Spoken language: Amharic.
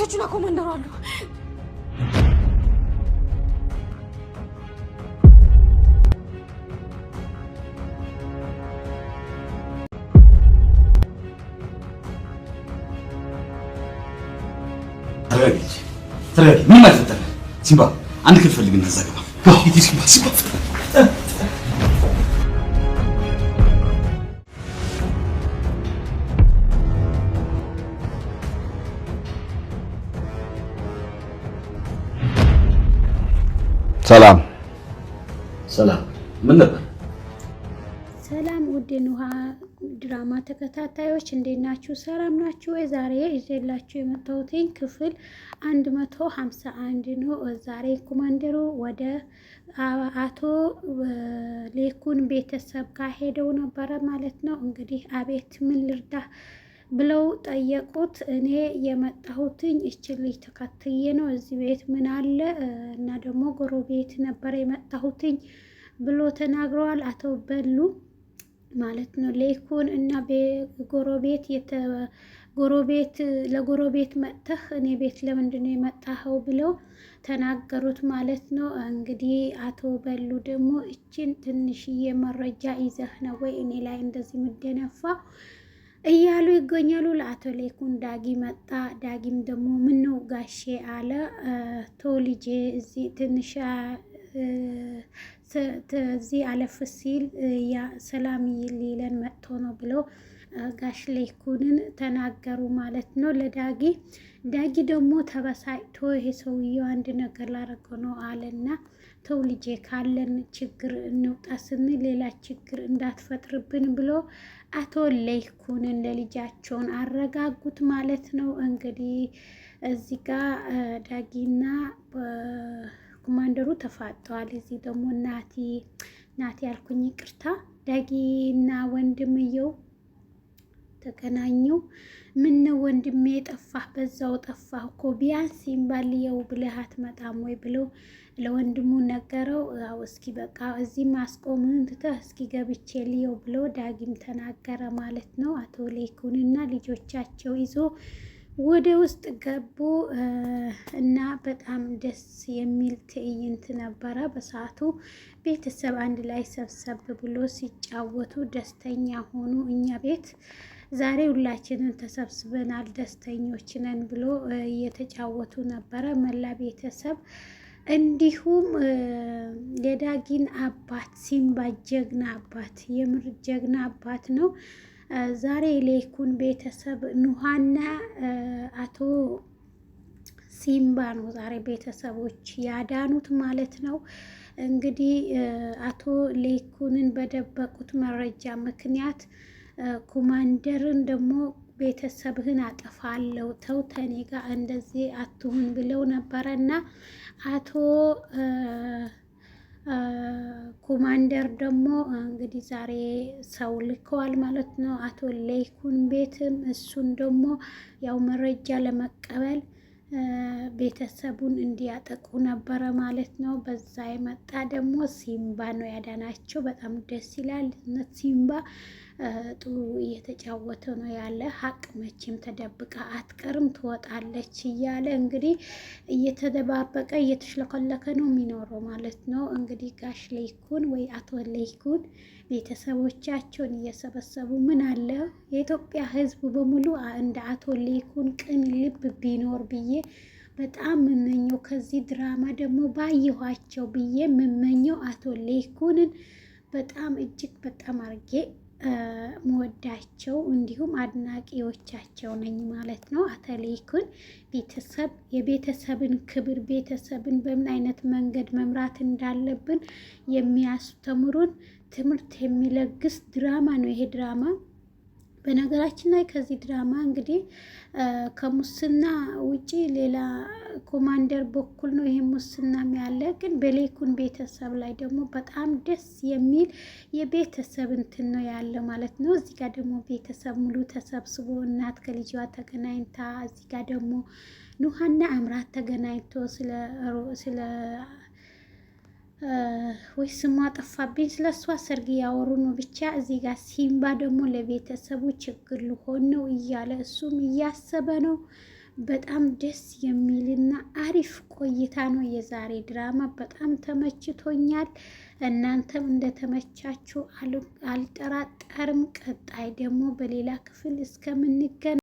ፖሊሶቹና ኮማንደሩ አሉ። ተረጋጊ፣ ተረጋጊ። ምንም አልፈጠረ። ሲምባ አንድ ክፍል ፈልግና እዛ ገባ። ሲምባ፣ ሲምባ። ሰላም። ሰላም። ምን ነበር? ሰላም ውድ የኑሃ ድራማ ተከታታዮች እንዴት ናችሁ? ሰላም ናችሁ ወይ? ዛሬ ይዤላችሁ የመጣሁትኝ ክፍል 151 ነው። ዛሬ ኮማንደሩ ወደ አቶ ሌኩን ቤተሰብ ጋር ሄደው ነበረ ማለት ነው። እንግዲህ አቤት ምን ልርዳ ብለው ጠየቁት። እኔ የመጣሁትኝ እችን ልጅ ተከትዬ ነው። እዚህ ቤት ምን አለ እና ደግሞ ጎረቤት ነበረ የመጣሁትኝ ብሎ ተናግረዋል። አቶ በሉ ማለት ነው። ሌኩን እና ጎረቤት ጎረቤት ለጎረቤት መጥተህ እኔ ቤት ለምንድን ነው የመጣኸው ብለው ተናገሩት ማለት ነው። እንግዲህ አቶ በሉ ደግሞ እችን ትንሽዬ መረጃ ይዘህ ነው ወይ እኔ ላይ እንደዚህ ምደነፋ እያሉ ይገኛሉ። ለአቶ ሌኩን ዳጊ መጣ። ዳጊም ደግሞ ምን ነው ጋሼ አለ። ቶ ልጄ እዚህ ትንሽ እዚህ አለፍ ሲል ያ ሰላም ሊለን መጥቶ ነው ብለው ጋሽ ሌኩንን ተናገሩ ማለት ነው ለዳጊ። ዳጊ ደግሞ ተበሳጭቶ ይሄ ሰውየው አንድ ነገር ላደረገው ነው አለና ተው ልጄ ካለን ችግር እንውጣ ስንል ሌላ ችግር እንዳትፈጥርብን ብሎ አቶ ለይኩንን ለልጃቸውን አረጋጉት ማለት ነው። እንግዲህ እዚህ ጋ ዳጊና ኮማንደሩ ተፋጠዋል። እዚህ ደግሞ ናቲ ናቲ ያልኩኝ ይቅርታ፣ ዳጊና ወንድምየው ተገናኙ። ምን ነው ወንድሜ ጠፋህ? በዛው ጠፋህ እኮ ቢያንስ ይምባልየው ብለህ አትመጣም ወይ ብሎ ለወንድሙ ነገረው። አዎ እስኪ በቃ እዚህ ማስቆምህን ትተህ እስኪ ገብቼ ልየው ብሎ ዳጊም ተናገረ ማለት ነው። አቶ ሌኩንና ልጆቻቸው ይዞ ወደ ውስጥ ገቡ እና በጣም ደስ የሚል ትዕይንት ነበረ። በሰዓቱ ቤተሰብ አንድ ላይ ሰብሰብ ብሎ ሲጫወቱ ደስተኛ ሆኑ። እኛ ቤት ዛሬ ሁላችንን ተሰብስበናል ደስተኞች ነን ብሎ እየተጫወቱ ነበረ መላ ቤተሰብ። እንዲሁም የዳጊን አባት ሲምባ ጀግና አባት፣ የምር ጀግና አባት ነው። ዛሬ ሌኩን ቤተሰብ ኑሃና አቶ ሲምባ ነው ዛሬ ቤተሰቦች ያዳኑት ማለት ነው። እንግዲህ አቶ ሌኩንን በደበቁት መረጃ ምክንያት ኮማንደርን ደግሞ ቤተሰብህን አጠፋለሁ ተው ተኔ ጋር እንደዚህ አትሁን ብለው ነበረ እና አቶ ኮማንደር ደግሞ እንግዲህ ዛሬ ሰው ልከዋል ማለት ነው። አቶ ሌኩን ቤትም እሱን ደግሞ ያው መረጃ ለመቀበል ቤተሰቡን እንዲያጠቁ ነበረ ማለት ነው። በዛ የመጣ ደግሞ ሲምባ ነው ያዳናቸው። በጣም ደስ ይላል። ሲምባ ጥሩ እየተጫወተ ነው ያለ። ሀቅ መቼም ተደብቃ አትቀርም ትወጣለች እያለ እንግዲህ እየተደባበቀ እየተሽለከለከ ነው የሚኖረው ማለት ነው። እንግዲህ ጋሽ ለይኩን ወይ አቶ ለይኩን ቤተሰቦቻቸውን እየሰበሰቡ ምን አለ የኢትዮጵያ ሕዝብ በሙሉ እንደ አቶ ለይኩን ቅን ልብ ቢኖር ብዬ በጣም ምመኘው። ከዚህ ድራማ ደግሞ ባየኋቸው ብዬ ምመኘው አቶ ሌኩንን በጣም እጅግ በጣም አርጌ መወዳቸው እንዲሁም አድናቂዎቻቸው ነኝ ማለት ነው። አቶ ሌኩን ቤተሰብ የቤተሰብን ክብር ቤተሰብን በምን አይነት መንገድ መምራት እንዳለብን የሚያስተምሩን ትምህርት የሚለግስ ድራማ ነው ይሄ ድራማ። በነገራችን ላይ ከዚህ ድራማ እንግዲህ ከሙስና ውጪ ሌላ ኮማንደር በኩል ነው ይሄ ሙስናም ያለ፣ ግን በሌኩን ቤተሰብ ላይ ደግሞ በጣም ደስ የሚል የቤተሰብ እንትን ነው ያለ ማለት ነው። እዚህ ጋር ደግሞ ቤተሰብ ሙሉ ተሰብስቦ እናት ከልጅዋ ተገናኝታ፣ እዚህ ጋር ደግሞ ኑሃና አምራት ተገናኝቶ ስለ ስለ ወይ ስሟ ጠፋብኝ። ስለ እሷ ሰርግ ያወሩ ነው ብቻ። እዚህ ጋር ሲምባ ደግሞ ለቤተሰቡ ችግር ልሆን ነው እያለ እሱም እያሰበ ነው። በጣም ደስ የሚልና አሪፍ ቆይታ ነው የዛሬ ድራማ። በጣም ተመችቶኛል። እናንተም እንደተመቻችሁ አልጠራጠርም። ቀጣይ ደግሞ በሌላ ክፍል እስከምንገናኝ።